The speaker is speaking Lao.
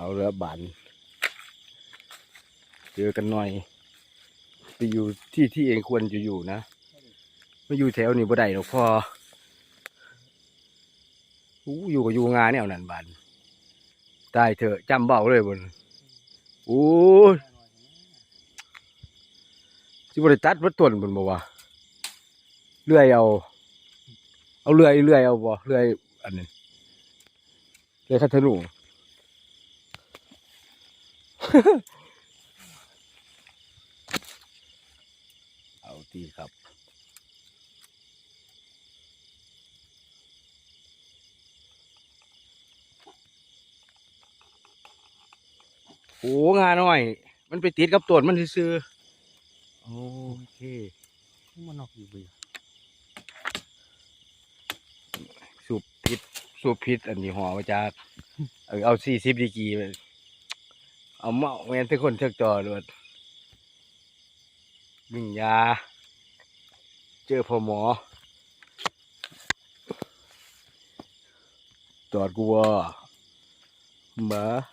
ເອົາລະບາດ ເຈີກັນໜ່ອຍ ໄປຢູ່ທີ່ທີ່ເອງຄວນຈະຢູ່ນະ ມາຢູ່ແຖວນີ້ບໍ່ໄດ້ດອກ ພໍ ອູ້ ຢູ່ກໍຢູ່ງ່າແນວນັ້ນບາດ ຕາຍເຖາະ ຈຳເວົ້າເລີຍເບິ່ງ ໂອ້ຍ ຊິບໍ່ໄດ້ຕັດເບິດຕົ້ນພຸ້ນບໍ່ວະ ເລື່ອຍເອົາ ເອົາເລື່ອຍ ເລື່ອຍເອົາບໍ່ ເລື່ອຍອັນນີ້ ເລື່ອຍຄັນທະນູ ເອົາຕິຄັບ ໂອ້ ງ່ານ້ອຍ ມັນໄປຕິດກັບຕົ້ນມັນຊື່ໆ ໂອເຄ ມັນນອກຢູ່ເບິ່ງ ສູບຜິດ ສູບຜິດອັນຍີ່ຫໍ້ມາຈາກ ເອີ ເອົາສີ່ສິບດີກຣີ ເອົາເມົາແມ່ນເຖິງຄົນເຖິງຕໍ່ໂລດ ຍິງຢາ ເຈີພໍ່ໝໍ ຕອດກູບໍ່ ໝາ.